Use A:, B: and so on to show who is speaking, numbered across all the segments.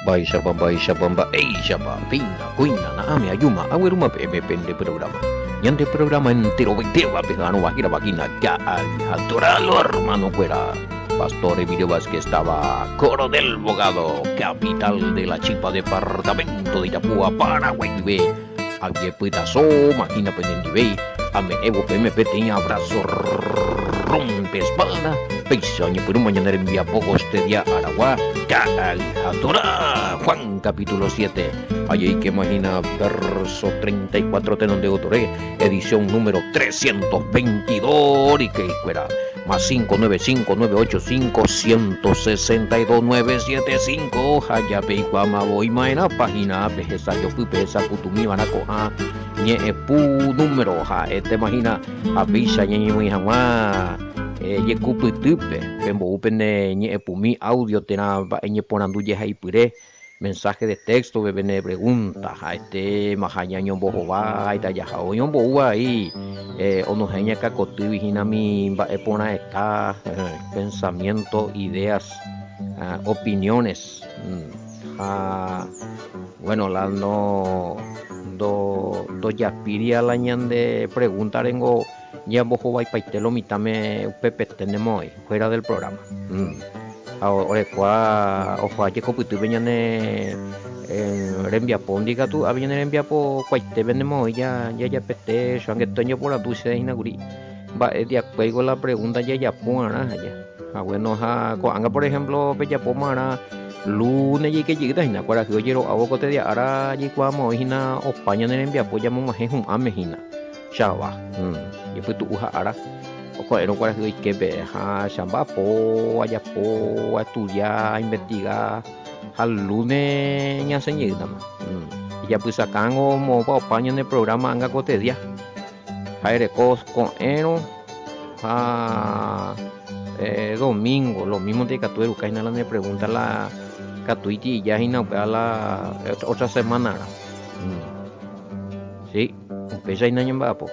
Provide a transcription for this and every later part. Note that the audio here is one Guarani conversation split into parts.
A: Mba'éichapa, mba'éichapa, mba'éichapa, péina, kóina, na'ãme ajúma, aguerúma peẽme pende programa. Ñande programa enterovaitéva peha'arõva hérava hína Ka'aguy ha hermano-kuéra. Pastor Emilio Vázquez táva Coronel Bogado, capital de la Chipa, departamento de Itapúa, Paraguay guive. Ajepytaso mahína penendive, ame'ẽvo peẽme peteĩ abrazo rompe espalda, péicha oñepyrũma ñane rembiapo Gostedia aragua, Ka'ay ha Torá, Juan capítulo 7, ajeikema hína verso 34 tenonde gotore, edición número 322 rikeikuéra, más 595 985 162 975 ha japeikuaáma voi ma'erãpa hína pehesajopy pehesakutumívarã ko'ã ñe'ẽpu número ha'etéma hína ha péicha ñañemoĩ hag̃ua jekupytýpe pembou pene ñe'ẽpumi audio térã mba'e ñeporandu jehaipyre Mensaje de texto pe pene pregunta ha'etéma ha ñañombohováita jaha oñomboúva aí onohẽ ñakakotýgui hína mi mba'e porãeta pensamiento, ideas, opiniones ha bueno la no ndojapíria la ñande pregunta rengo ñambohovaipaite lo mitãme upepete nemoĩ fuera del programa. Ha orekua ohoa jekopytýpe ñane rembiapo ndikatu ápe ñane rembiapo kuaitépe nemoĩ jajapete chuangete oñeporandu che hína kuri mba'e diakuéiko la pregunta jajapo va'erã aja. Ha bueno ha ko'ág̃a por ejemplo pejapóma va'erã lunes jaike jeýta hína kuarahy ojero'ávo ko tedia ára jaikuaa mo'ãi hína opa ñane rembiapo jamog̃uahẽ hu'ãme hína. Chava, jepytu'u ha ára oko'ẽrõ kuarahy oiképe ha che amba'apo, ajapo, aestudia, ainvestiga ha lúne ñasẽ jeýtama. Ijapysakãngo moõpa opa ñane programa anga ko tedia. Ha ereko ko'ẽrõ ha domingo, lo mísmonte ikatu eruka hína la ne pregunta la katuíti ija hína upéva la otra semanarã. Sí. Upéicha hína ñamba'apo.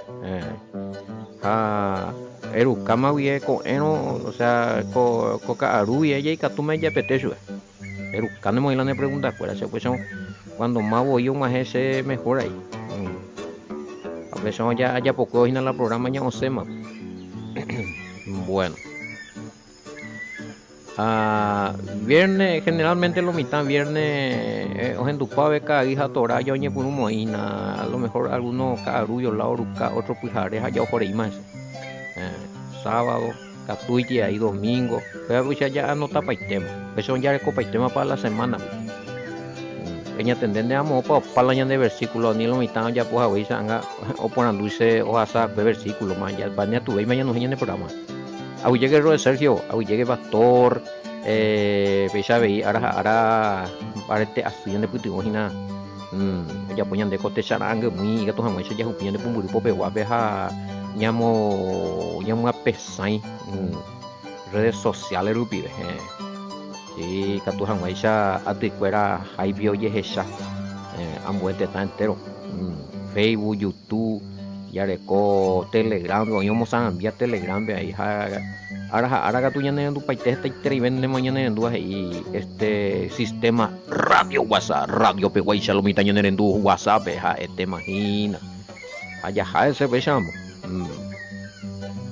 A: Ha erukáma guive ko'ẽrõ, osea ko ka'aru guive jaikatúma ijapete chupe. Eruka nemoĩ la ne preguntakuéra, che upéicharõ cuando más voi og̃uahẽ che mejor ahí. Ha upéicharõ ajapokuévo hína la programa ñaosẽma. Bueno. Ha viernes, generalmente lo mitã viernes ohendupave ka'ay ha torá ja oñepyrũ moĩna, a lo mejor alguno ka'aru yola oruka otro pyhare ha ja ohoreíma hese. Sábado, katuiti ahí domingo, péva upéicha ja anotapaitéma, upéicha ojarekopaitéma para la semana. Eñatende nde amópa opa la ñande versículo, ani lo mitã ojapo haguéicha anga oporandu che ohasa akue versículo ma, ja ñatuvéima ñanohẽ ñane programa. Aguyjéke Roe Sergio, aguyjéke Pastor, péicha avei ára ha ára mbarete asy ñande pytyvõ hína ojapo ñande ko techara'ãnguemýi ikatu hag̃uáicha jahupi ñande pumbyry popeguápe ha ñamo ñamyapesãi redes sociales rupive ikatu hag̃uáicha atykuéra háipi ojehecha ambue tetã entero Facebook, YouTube Jareko Telegram-pe, oĩ omosãambia Telegram-pe aĩ ha ára ha ára katu ñanerendupaite hetaiterei véndema ñanerendúva he'i este sistema radio WhatsApp, radio peguáicha lo mitã ñanerendu WhatsApp-pe ha'etéma hína. Ha jaha hese upéicharamo.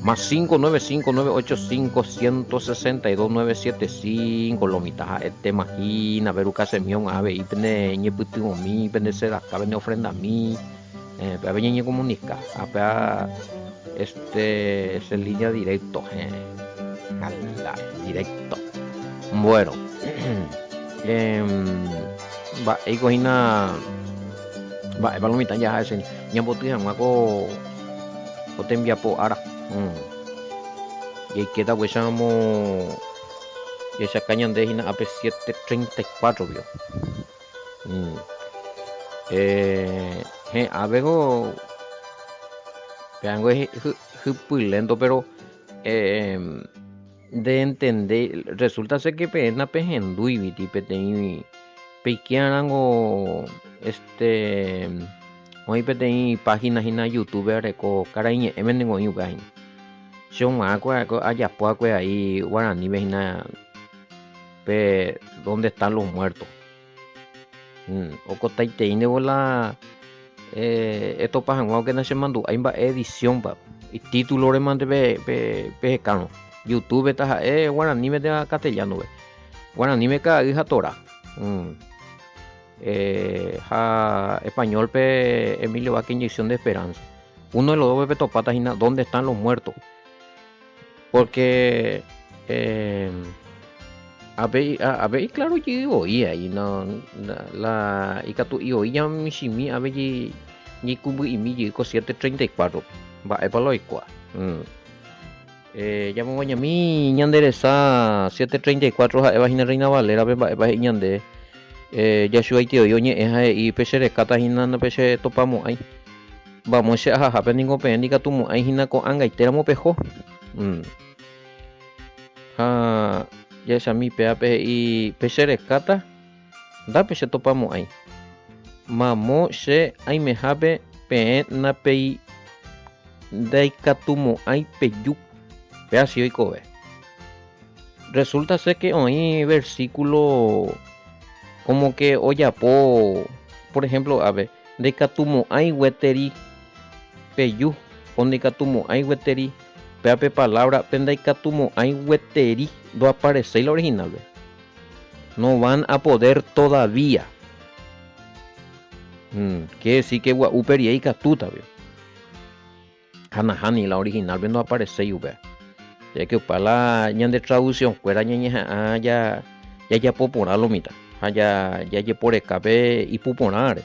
A: Más 595 985 162 975 lo mitã ha'etéma hína, Veruca Semión avei pene ñepytyvõmi, pende sedaka, pende ofrendami. Péape ñañekomunika ha péa este es línea directo ala directo. Bueno, mba'éiko hína mba'épa lo mitã jaha hese ñamboty hag̃ua ko ko tembiapo ára. Jaikéta upéicharamo jahechaka ñande hína ápe 7:34 pio. He'ãvego peangue hypylénto pero nde entendéi resulta ser que peẽ napehendúiviti peteĩ peikéarãngo este oĩ peteĩ página hína youtube areko karai ñe'ẽme ningo oĩ upéva hína che og̃uahẽ ajapo va'ekue ai guaranípe hína. Pe dónde están los muertos. Okotaiteíntevo la etopa hag̃ua oke nachemandu'ái mba'e edición-pa, itítulo-re mante pehekárõ, YouTube-pe taha'e guaraníme térã castellano-pe. Guaraníme ka'ay ha Torá. Ha español-pe Emilio Vásquez Inyección de Esperanza. Uno de los dos-pe petopáta hína Dónde están los muertos. Porque avei avei claro jey voi ahí no la ikatu'i voi ñamichĩmi avei ñaikumby'imi jey ko 7:34 mba'épa la oikuaa. Ñamomañami ñande resa 7:34 ha'éva hína Reina Valera-pe mba'épa he'i ñande Jachuaite voi oñe'ẽ ha he'i pe che rekáta hína ndapechetopamo'ãi. Vamo che ahahápe ningo peẽ ndikatumo'ãi hína ko'ág̃aitéramo peho. Ha jahechami pévape he'i pe che rekáta ndapechetopamo'ãi. Mamo che aimehápe peẽ napei ndaikatumo'ãi peju. Péva si oikove. Resulta ser que oĩ versículo como que ojapo, por ejemplo, ápe, ndaikatumo'ãi gueteri peju o ndaikatumo'ãi gueteri péva pe palabra pe ndaikatumo'ãi gueteri ndoapareséi la original-pe. No van a poder todavía. Quiere decir que gua'u pe rie ikatúta. Ha nahániri, la original-pe ndoapareséi upéva. Ya que opa la ñande traducción-kuéra ñañeha'ã jajapo porã lo mitã ha jajeporeka pe ipu porãre.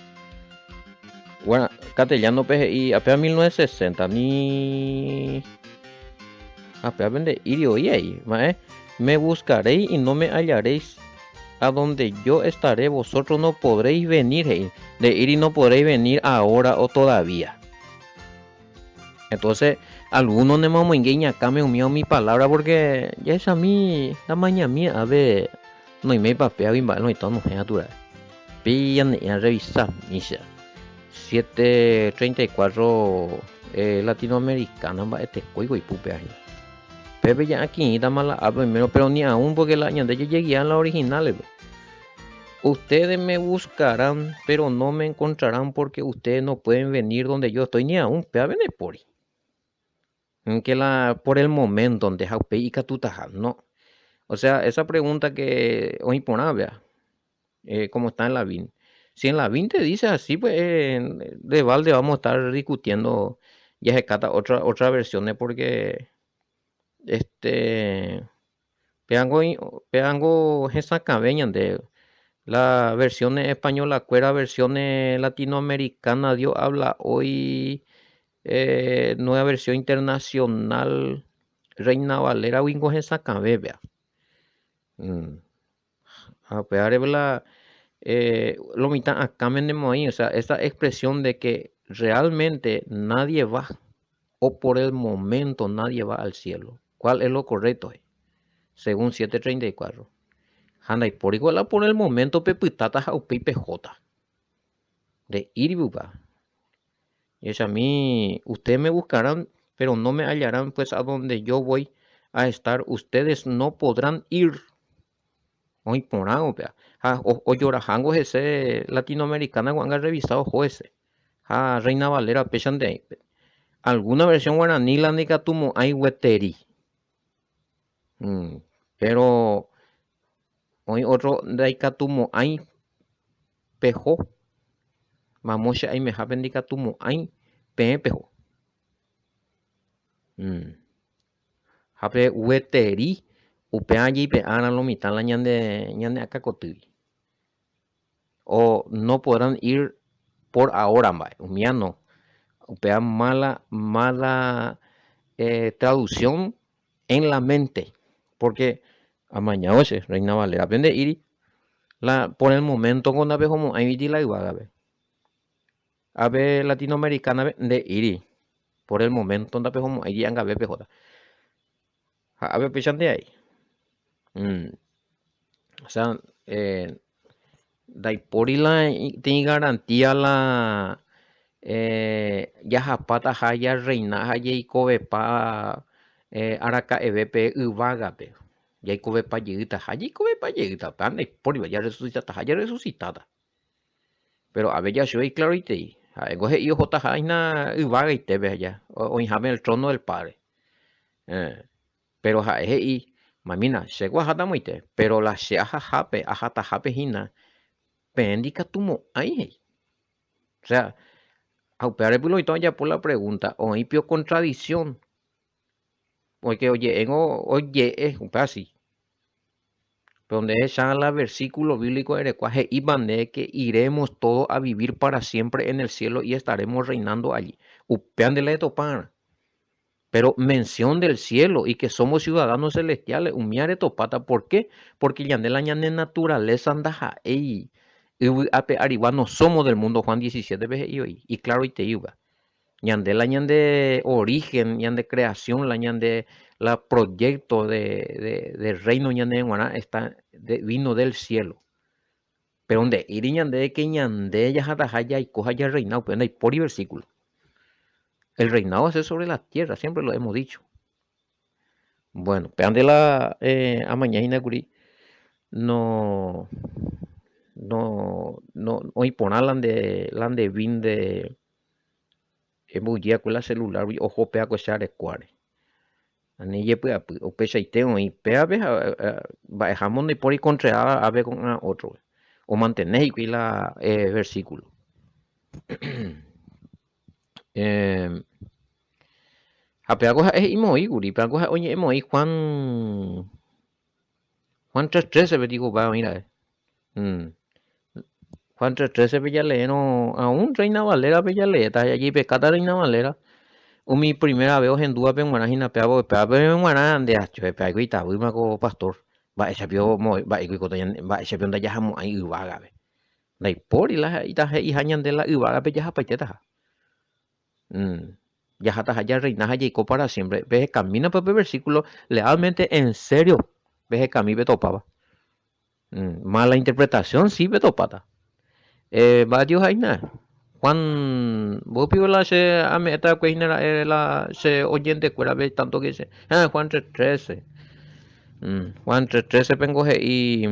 A: Bueno, castellano-pe he'i apéva 1960 ni apévape nde'íri oĩ ai, ma'ẽ, me buscaréis y no me hallaréis, a donde yo estaré vosotros no podréis venir he'i, nde'íri no podréis venir ahora o todavía. Entonces, alguno nemomoinge iñakãme umi umi palabra porque jahechami ndamañami ave noiméipa péagui mba'e noĩta onohẽ atura'e. Péi ñane'ẽ arrevisami che. 7:34 eh, latinoamericana mba'etekóiko ipu péa hína. Pépe ja'akiĩtama la ápe oimérõ, pero ni aún porque la ñande jajeguia la originales-pe. Ustedes me buscarán, pero no me encontrarán porque ustedes no pueden venir donde yo estoy, ni aún péva ndaipóri. Que la por el momento-nte ha upéi ikatutaha, no. O sea, esa pregunta que oĩ porã péva, eh, como está en la BIN. Si en la BIN te dice así, pues de balde vamos a estar discutiendo jahekáta otra, otra versiones porque este Péango hesakãve ñande la versiones española-kuéra, versiones latinoamericana, Dios habla hoy, nueva versión internacional, Reina Valera-guingo hesakãve péa. Ha upévare la lo mitã akãme nemoĩ, o sea, esa expresión de que realmente nadie va o por el momento nadie va al cielo. ¿Cuál es lo correcto? Según 7:34. Ha ndaipóriko la por el momento pepytáta ha upéi pehóta. Nde'íri upéva. Jahechami, ustedes me buscarán, pero no me hallarán, pues a donde yo voy a estar, ustedes no podrán ir. Oĩ porã upéva. Ha ojorahángo hese latinoamericana ko'ág̃a revisa oho hese. Ha Reina Valera péichante aĩ. Alguna versión guaraní la ndaikatumo'ãi gueteri. Pero oĩ otro ndaikatumo'ãi peho. Mamo che aimehápe ndaikatumo'ãi peẽ peho. Ha pe gueteri upéva jeipe'árã lo mitã la ñande ñane akãkotýgui. O no podrán ir por ahora mba'e, umía no. Upéva mala, mala eh, traducción en la mente. Porque amañávo che, Reina Valera-pe nde'íri, la por el momento ko ndapehomo'ãiviti la yvágape. Ápe Latinoamericana-pe nde'íri, por el momento ndapehomo'ãiri angave pehóta. Ha ápe péichante ai. O sea, eh, ndaipóri la teĩ garantía la eh, jahapátaha jarreina ha jaikovepa eh, araka'eve pe yvágape. Jaikovepa jeýtaha, jaikovepa jeýta, upéva ndaipóriva, jarresucitataha, jarresucitáta. Pero ave Yahshua iclaroitei. Ha'éngo he'i ohotaha hína yvágaitépe aja, oĩháme el trono del Padre. Eh, pero ha'e he'i, Mamína, che guahátamoite, pero la che ahahápe, ahatahápe hína, peẽ ndikatumo'ãi, he'i. O sea, ha upévare pyloitõ ojapo la pregunta, oĩ pio contradicción? Porque oje'éngo oje'e, upéva sí. Pero nde ehecha la versículo bíblico erekua he'ípa nde que iremos todos a vivir para siempre en el cielo y estaremos reinando allí. Upéva nde la etopárã. Pero mención del cielo y que somos ciudadanos celestiales, umíva retopáta. ¿Por qué? Porque ñande la ñane naturaleza ndaha'éi yvy ape arigua, no somos del mundo, Juan 17 pe he'i voi, iclaroitei upéva. Ñande la ñande origen, ñande creación, la ñande la proyecto de, de, de reino ñande g̃uarã está de, vino del cielo. Pero nde'íri ñande que ñande jahataha jaiko ha jarreina upe ndaipóri versículo. El reinado es sobre la tierra, siempre lo hemos dicho. Bueno, pe ande la eh, amaña hína kuri no no no oĩ porã la nde la nde vin de emboy'akue la celular-gui oho péa ko che arekuáre. Ani jepy'apy, upeichaite oĩ péape ha mba'ehámo ndaipóri kontreáva ápe ko'ã ótrope. Omantene hikuái la eh, versículo. Eh, ha péako ha'e he'imoĩ kuri, péako ha'e oñe'ẽmoĩ Juan Juan 3:13-pe tiko upéva oĩ ra'e. Mm. Juan 3:13-pe jaleérõ aún Reina Valera-pe jaleéta, jajepekáta Reina Valera. Umi primera vez ohendúvape g̃uarã hína péva, pévape g̃uarã nde acho, péva itavýma ko pastor. Mba'éicha pio mba'éiko oikóta ñande, mba'éicha pio ndajahamo'ãi yvágape. Ndaipóri la he'íta he'iha ñande la yvágape jahapaitétaha. Mm. Jahataha jarreina ha jaiko para siempre. Pehekamínapa pe versículo lealmente en serio pehekami petopáva. Mm. Mala interpretación sí petopáta. Eh, mba'e tio ha'ína? Juan, vos pio la che ame'ẽta va'ekue hína ra'e la che oyente kuérape tanto que che. Ah, Juan 3:13. Mm. Juan 3:13 pengo he'i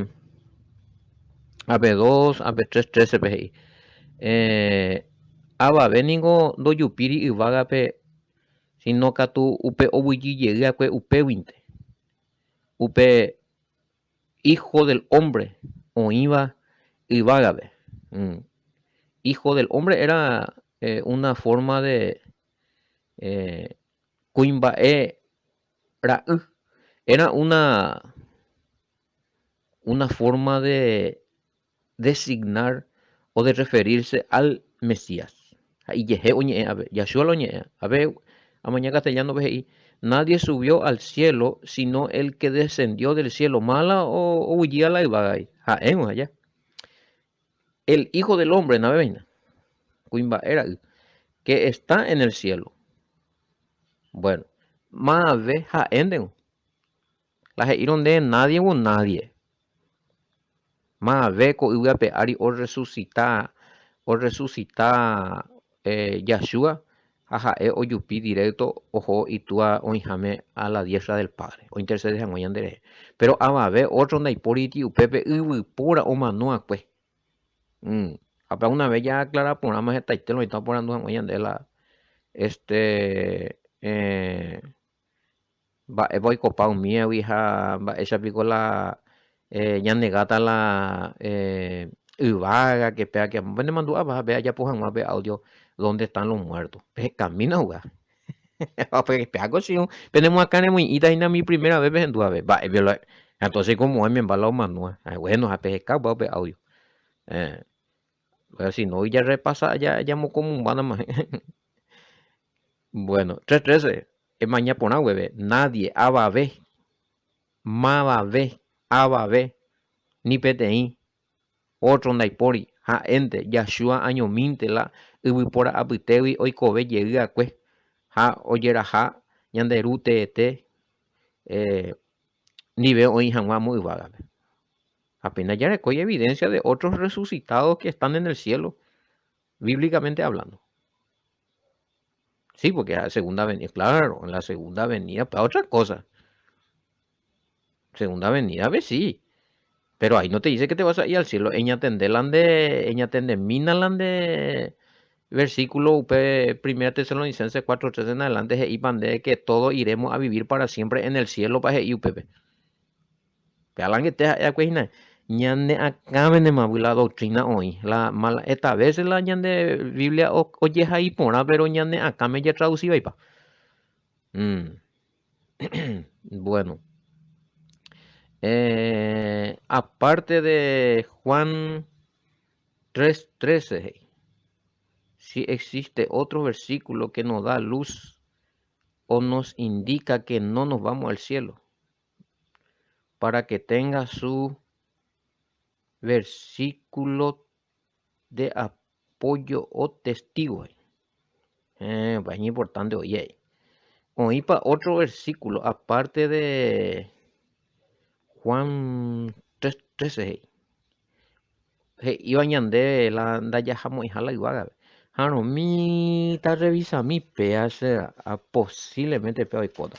A: Ape dos, ape tres, trece-pe he'i. Eh, avave ningo ndojupíri yvágape, sino katu upe oguejy jey va'ekue upéguinte. Upe Hijo del Hombre oĩva yvágape. Mm. Hijo del Hombre era eh, una forma de eh, kuimba'e ra'y. Era una una forma de designar o de referirse al Mesías. Ha ijehe oñe'ẽ ave, Yahshua la oñe'ẽ ave, amaña castellano-pe he'i, Nadie subió al cielo sino el que descendió del cielo. Mála oguejýva la yvágagui, ha'éngo aja. El Hijo del Hombre, navevéina, kuimba'e ra'y, que está en el cielo. Bueno, mave ha'éntengo. La he'írõ nde nadie gu nadie. Mave ko yvy ape ári orresusita, orresusita eh, Yahshua ha ha'e ojupi directo oho itúa oĩháme a la diestra del Padre, ointercede hag̃ua ñanderehe. Pero avave otro ndaipóriti upépe yvypóra omano'akue. Mm. Ha pe una vez ya aclara porãma hetaite lo oĩta oporandu hag̃ua ñande la este eh, Mba'épa oikopa umívagui ha mba'éicha piko la ñanegáta la yvága ke péva ke amo. Penemandu'ápa ha pe ajapo hag̃ua pe audio Dónde están los muertos? Pehekamína upéva. Péako che irũ penemoakãremoĩ'íta hína mi primera vez pehendu jave. Mba'épe la entonces como oimemba la omanóva. Bueno ha peheka upéva upe audio. Si no jarrepasa jamokomumbánama. Bueno, 3:13, Emaña porã gueve, nadie, avave, mavave, avave, ni peteĩ, ótro ndaipóri, ha'énte, Yahshua añomínte la yvypóra apytégui oikove jey va'ekue ha ojeraha ñande Ru teete ndive oĩ hag̃ua amo yvágape. Apenas jarekói evidencia de otros resucitados que están en el cielo, bíblicamente hablando. Sí, porque la segunda venida, claro, en la segunda venida, para otra cosa. Segunda venida, ve sí. Pero ahí no te dice que te vas a ir al cielo. Eñatende la nde, eñatendemína la nde versículo upe Primera Tesalonicenses 4:13 en adelante he'ípa nde que todos iremos a vivir para siempre en el cielo pa he'i upépe. Pe alangete ha'e akue hína ñane akãvenemavy la doctrina oĩ. La mala, esta veces la ñande Biblia ojehai porã pero ñane akãme jatraduci vaipa. Mm. Bueno. Eh, aparte de Juan 3.13, he'i, si existe otro versículo que nos da luz o nos indica que no nos vamos al cielo, para que tenga su versículo de apoyo o testigo. Eh, es importante oye. Oĩpa otro versículo aparte de Juan 3.13 he'i. He'íva ñande la ndajahamo'ãiha la yvágape. Ha romi tarrevisami péa che ra'a posiblemente péa oikóta.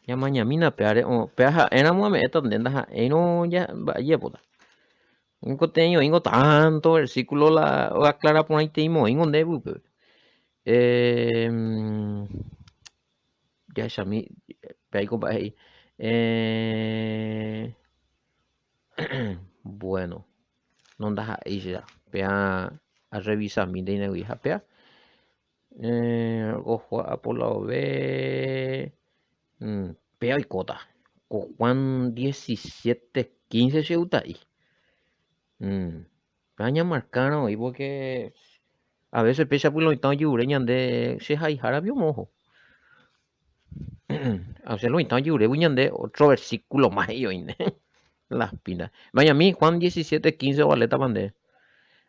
A: Ñamañamína péare, péa ha'éramo ame'ẽta nde ndaha'éirõ mba'ejepóta. Oĩkoteĩ oĩngo tanto versículo la oaclara porãiteíma oĩngo ndéve upépe. Eh, jahechami pe aiko mba'e he'i. Eh, bueno, no ndaha'éi che péa arrevisami ndeinegui ha péa. Eh, oho apolove péa oikóta. Ko Juan 17:15 che guta'i. Péa ñamarkárõ oĩ porque a veces péicha pyloitã ojevure ñande che haihárape omoho. A veces loitã ojevurégui ñande otro versículo más he'i oĩne. Las pilas. Mañami Juan 17:15 ovalétapa ndéve.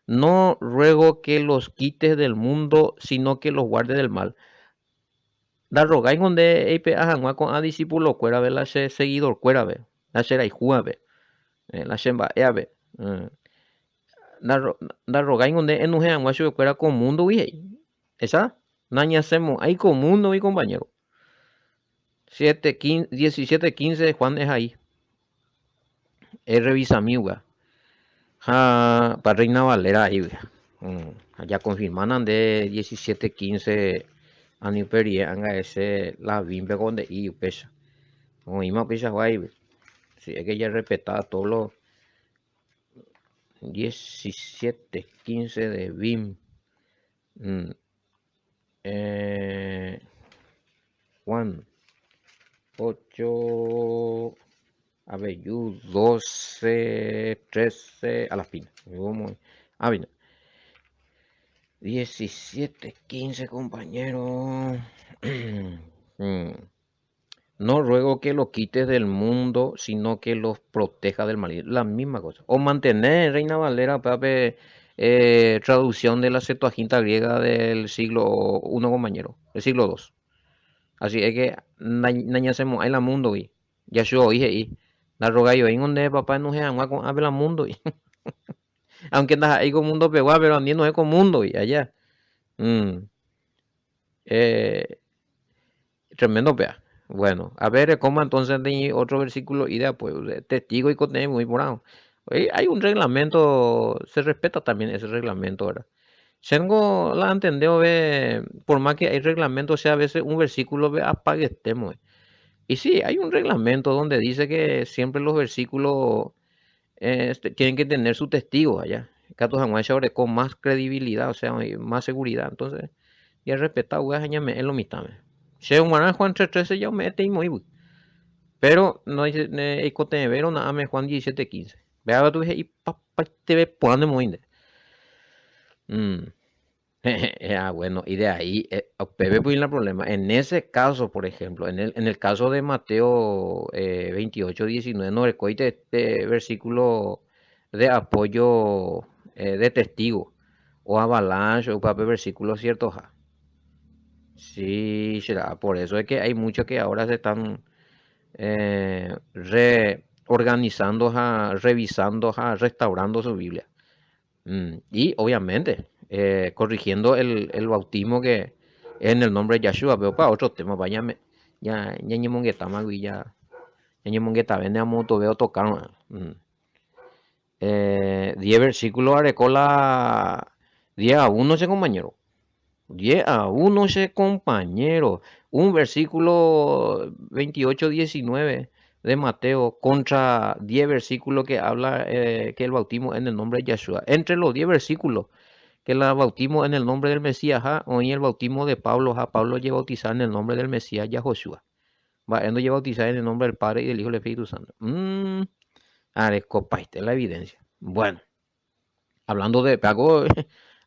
A: No ruego que los quites del mundo, sino que los guardes del mal. Ndarrogáingo nde eipe'a hag̃ua ko'ã discípulo-kuérape la che seguidor-kuérape, la che rayhúvape, la che mba'évape. Ndarrogáingo nde enuhẽ hag̃ua chupekuéra ko múndogui he'i. Echa, nañasẽmo'ãi ko múndogui compañero. 17:15 Juan ehai. Errevisami upéva. Ha pa Reina Valera aígui. Ha ya confirmána nde 17:15 ani upe rire anga ese la Biblia ko nde'íri upéicha. Oĩma upeichagua aígui. Si es que ya respetá todos los 17:15 de BIM. Eh, Juan 8, Abeyu 12, 13, a las pinas. Ah, bien. 17, 15, compañero. Mm. No ruego que los quites del mundo, sino que los proteja del maligno. La misma cosa. O mantener, Reina Valera, pape, eh, traducción de la Septuaginta griega del siglo I, compañero, del siglo II. Así es que, nañasemo'ãi la mundo-gui. Yahshua oĩ he'i, Ndarrogaioĩngo nde papá enohẽ hag̃ua ko'ãpe la mundo-gui. Aunque ndaha'éi ko mundo pegua, pero ani enohẽ ko mundo-gui, allá. Mm. Eh, Tremendo péa. Bueno, a ver, cómo entonces de otro versículo y de apoyo. Testigo y contenido muy por Hay un reglamento, se respeta también ese reglamento, ¿verdad? Tengo la entendeo, ve, por más que hay reglamento, o sea, a veces un versículo ve apaguetemo. Y sí, hay un reglamento donde dice que siempre los versículos este, tienen que tener su testigo allá. Katu hag̃uáicha oreko más credibilidad, o sea, más seguridad. Entonces, jarrespeta upéva ha ñame'ẽ lo mitãme. Che g̃uarã Juan 3:13 ja ome'ẽtei moĩgui. Pero no eikotevẽvérõ na'ãme Juan 17:15. Péva katu he'i papaiteve porã ne moĩnte. Mm. Ah, bueno, y de ahí, eh, upépe pues la problema. En ese caso, por ejemplo, en el, en el caso de Mateo eh, 28, 19, no recuerdo este versículo de apoyo eh, de testigo o avalancha o pape versículo cierto. Ja. Sí, será. Por eso es que hay muchos que ahora se están eh, reorganizando, ja, revisando, ja, restaurando su Biblia. Mm, y obviamente, eh, corrigiendo el, el bautismo que es en el nombre de Yahshua, pero para otro tema, vaya, ya, ya ñemongetámagui, ya, ya ñemongetave amo veo tocar. Mm. Diez versículo areko la diez a uno che compañero. Diez a uno che compañero. Un versículo 28, 19 de Mateo contra 10 versículos que habla que el bautismo en el nombre de Yahshua. Entre los 10 versículos que el bautismo en el nombre del Mesías, ja, oĩ el bautismo de Pablo, ja, Pablo ojebautizaba en el nombre del Mesías Yahoshua. Mba'e ndojebautizái en el nombre del Padre y del Hijo y del Espíritu Santo. Arekopaite la evidencia. Bueno, hablando de, hago,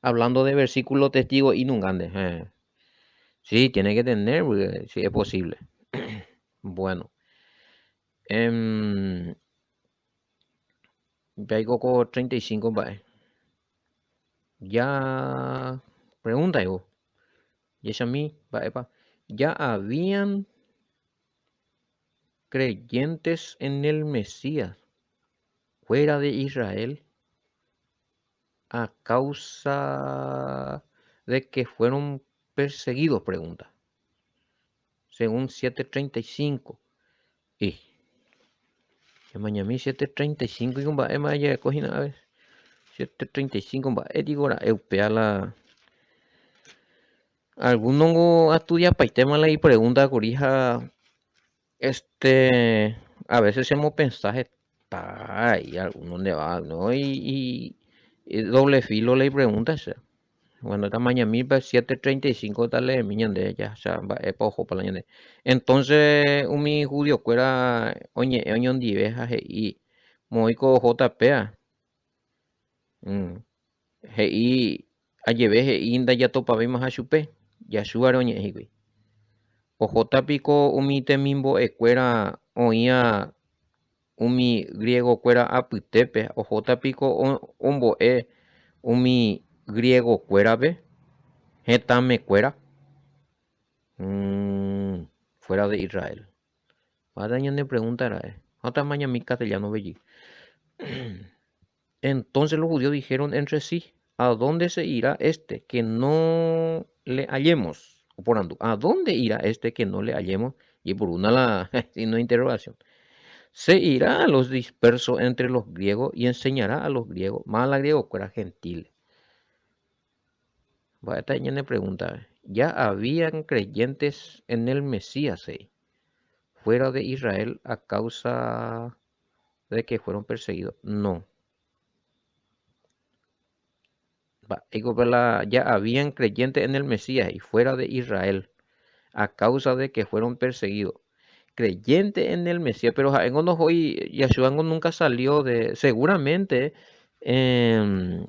A: hablando de versículo testigo inungande. Sí, tiene que tener, porque si es posible. Bueno. Jaiko ko 35 mba'e. Ya pregunta digo. Jechami mba'épa. Ya habían creyentes en el Mesías fuera de Israel a causa de que fueron perseguidos, pregunta. Según 7.35. Y emañami 7.35 iko mba'éma ajereko hína ave. 7.35 mba'e tiko ra'e upéva la Alguno ngo astudiapaitéma la ipregunta kuri ha este a veces chemopensa heta ai alguno ndeva no y doble filo la ipregunta che. Bueno, tamañami pe 7:35 taleemi ñande jahecha mba'épa ohópa la ñande. Entonces umi judiokuéra oñe'ẽ oñondive ha he'i moõiko ohóta péa. He'i ajeve he'i ndajatopavéimaha chupe, Yahshua-re oñe'ẽ hikuái. Ohóta piko umi temimbo'ekuéra oĩva umi griego-kuéra apytépe, ohóta piko ombo'e umi griego-kuérape hetãmekuéra? Fuera de Israel. Mba'épa ñane pregunta ra'e? Ha tamañami castellano-pe jey. Entonces los judíos dijeron entre sí, ¿A dónde se irá este que no le hallemos? Oporandu, ¿A dónde irá este que no le hallemos? Y por una la signo de interrogación. Se irá a los dispersos entre los griegos y enseñará a los griegos, más a la griego kuéra gentiles. Mba'éta ñane pregunta, ya habían creyentes en el Mesías, he'i, fuera de Israel a causa de que fueron perseguidos? No. Mba'éiko pe la ya habían creyentes en el Mesías y fuera de Israel a causa de que fueron perseguidos. Creyente en el Mesías, pero ha'éngo ndohói, Yahshua-ngo nunca salió de, seguramente eh,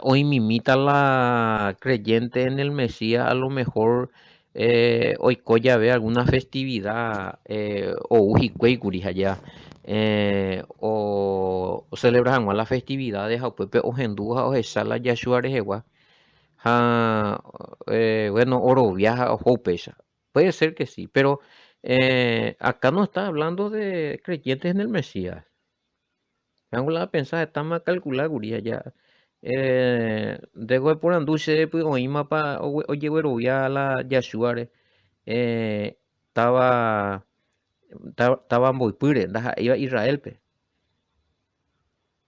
A: oĩmimíta la creyente en el Mesías a lo mejor oiko jave alguna festividad ou hikuái kuri ha ja ocelebra hag̃ua la festividades ha upépe ohendu ha ohecha la Yahshua rehegua ha bueno orovia ha oho upéicha. Puede ser que sí, pero acá no está hablando de creyentes en el Mesías. Hango la apensa hetáma acalcula kuri ha ja ndéko eporandu chéve oĩmapa ojeguerovia la Yahshua-re táva táva mboypýre ndaha'éiva Israel-pe.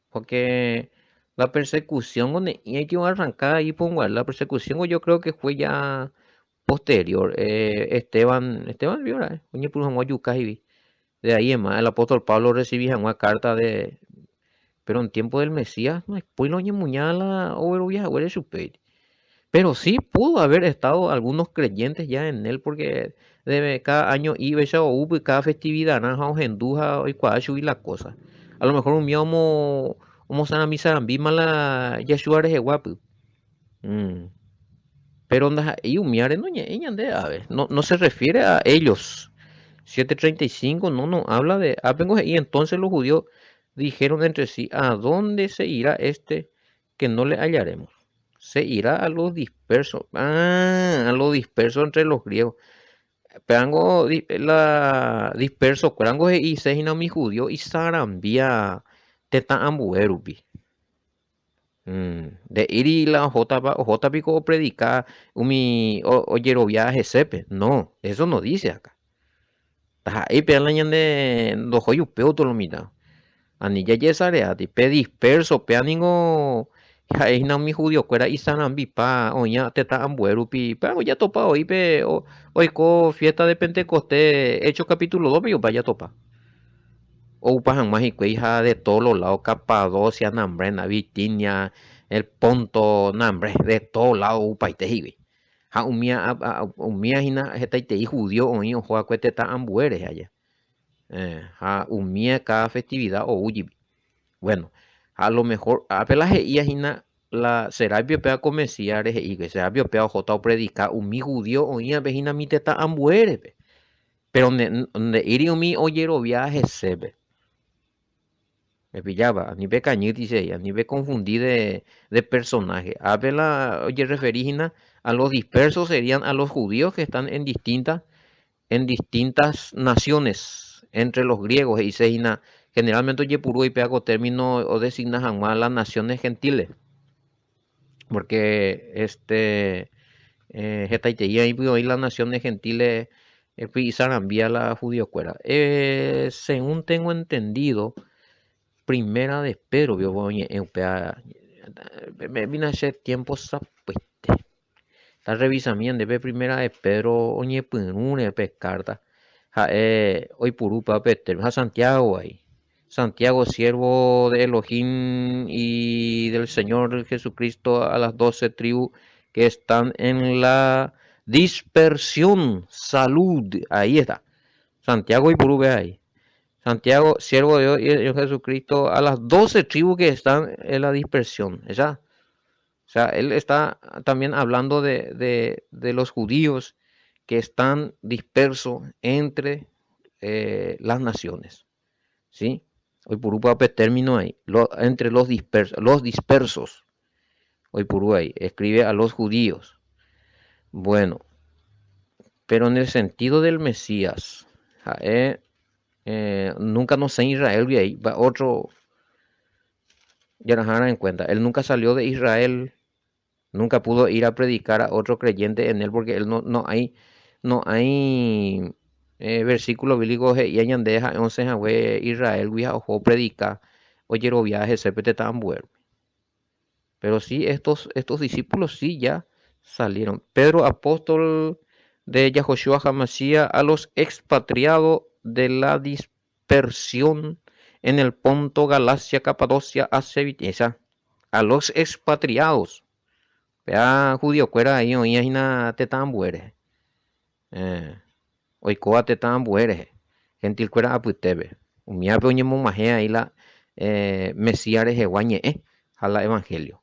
A: Porque la persecución-ko ne'ĩraiti oarranka iponguare, la persecución-ko yo creo que fue ya posterior. Esteban, Esteban vio ra'e oñepyrũ hag̃ua ojuka he'ivi. De ahí en más, el apóstol Pablo orrecibi hag̃ua carta de... Pero en tiempo del Mesías, no después lo oñemuña la oguerovia haguére chupe. Pero sí pudo haber estado algunos creyentes ya en él, porque de cada año ivecha oúpy cada festividarã ha ohendu ha oikuaa chugui la cosa. A lo mejor umi omo omosarambi sarambíma la Yeshua reheguápy. Pero ndaha'éi umíare noñe'ẽi ñande ave. No, no se refiere a ellos. 7.35 no no habla de... Ápengo he'i entonces los judíos dijeron entre sí, ¿a dónde se irá este que no le hallaremos? Se irá a los dispersos. Ah, a los dispersos entre los griegos. Péango la disperso kuérango he'ise hína umi judío isarambia tetã ambue rupi. Nde'íri la ohótapa, ohóta piko opredika umi ojerovia hesépe. No, eso no dice acá. Ndaha'éi péva la ñande ndohói upévo lo mitã. Ani jajesareáti, pe disperso péa ningo ha'e hína umi judiokuéra isarambipa oĩva tetã ambue rupi, péva jatopa voi pe oiko fiesta de Pentecostés Hechos capítulo 2 pe opa jatopa. Oupa hag̃ua hikuái ha de todos los lados, Capadocia, nambre, Bitinia, el Ponto, nambre, de todos lados oupaite hikuái. Ha umía, umía hína hetaitei judío oĩ oho va'ekue tetã ambue rehe aja. Ha umía cada festividad ou jepi. Bueno, ha a lo mejor, ápe la he'íva hína, la será pio péva ko Mesías re he'i, será pio péva ohóta opredika umi judío oĩvape hína umi tetã ambuérepe. Péro nde'íri umi ojerovia hesépe. Pepillápa, ani pekañýti che he'i, ani pekonfundi de, de personaje. Ápe la ojerreferi hína a los dispersos serían a los judíos que están en distintas en distintas naciones, entre los griegos, he'ise hína, generalmente ojepuru oipea ko término odesigna hag̃ua las naciones gentiles, porque este hetaitei oĩpy oĩ las naciones gentiles py isarambia la judiokuéra. Según tengo entendido, primera de Pedro oñe'ẽ upéva, pemína che tiempo sapy'aite. Tarrevisami ñande pe primera de Pedro oñepyrũre pe kárta, ha'e oipurupa pe término, ha Santiago avei. Santiago, siervo de Elohim y del Señor Jesucristo a las doce tribus que están en la dispersión, salud. Ahí está. Santiago oipuru pe ahí. Santiago, siervo de Dios y del Señor Jesucristo a las doce tribus que están en la dispersión. Esa. O sea, él está también hablando de, de, de los judíos que están dispersos entre eh, las naciones. ¿Sí? Oipurupa pe término ahí, lo, entre los dispersos, los dispersos. Oipuru ahí, escribe a los judíos. Bueno, pero en el sentido del Mesías, ha'e eh, nunca no sé Israel ahí, va otro Yarajara en cuenta. Él nunca salió de Israel, nunca pudo ir a predicar a otro creyente en él porque él no, no hay, no hay eh, versículo bíblico he'i ñande ha'e osẽ hague Israel-gui ha oho opredica ojerovia hese pe tetã ambuérupi. Pero sí, estos, estos discípulos sí ya salieron. Pedro, apóstol de Yahoshua Hamashiach, a los expatriados de la dispersión en el Ponto, Galacia, Capadocia, Asia, Bitinia, a los expatriados. Péa judiokuéra ahí oĩva hína tetã ambue rehe. Eh, oikóva tetã ambue rehe, gentilkuéra apytépe. Umívape oñemog̃uahẽ ahí la eh, Mesías rehegua ñe'ẽ ha la evangelio.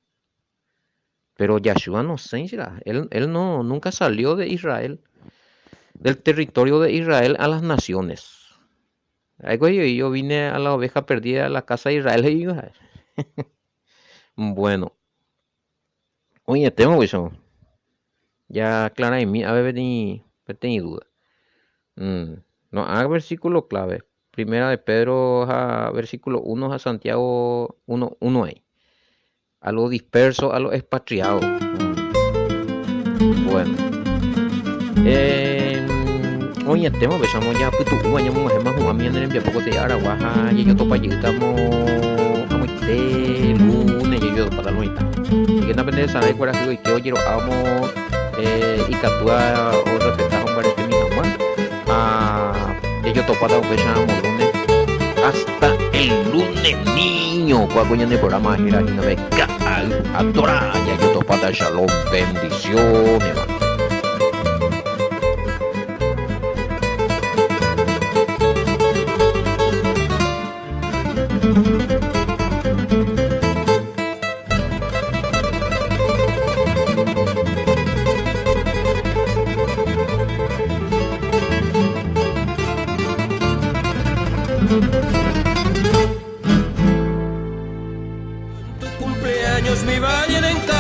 A: Pero Yahshua nosẽi será. Él, él no, nunca salió de Israel, del territorio de Israel a las naciones. Ha'éko yo vine a la oveja perdida de la casa de Israel he'íva ha'e. Bueno, oĩetéma upéicha. Ya aclara'imi ave peteĩ, peteĩ duda. Mm. No, ha versículo clave. Primera de Pedro ha versículo 1 ha Santiago 1, 1 ahí. A lo disperso, a lo expatriado. Mm. Bueno. Eh, oĩetéma upéichamo japytu'úva ñamog̃uahẽma hu'ãmi ñane rembiapo ko te'y aragua ha jajotopajýtamo amoite lunes jajotopáta lo mitã. Así pende resarái kuarahy oike ojero'ámo eh, ikatúva orrespeta ha ombaretemi hag̃ua ha jajotopáta upéicha amo lunes. Hasta el lunes niño, kóa ko ñane programa héra hína pe Ka'ay ha Torá jajotopáta shalom bendiciones mano.
B: Tu cumpleaños mi valle de encanto.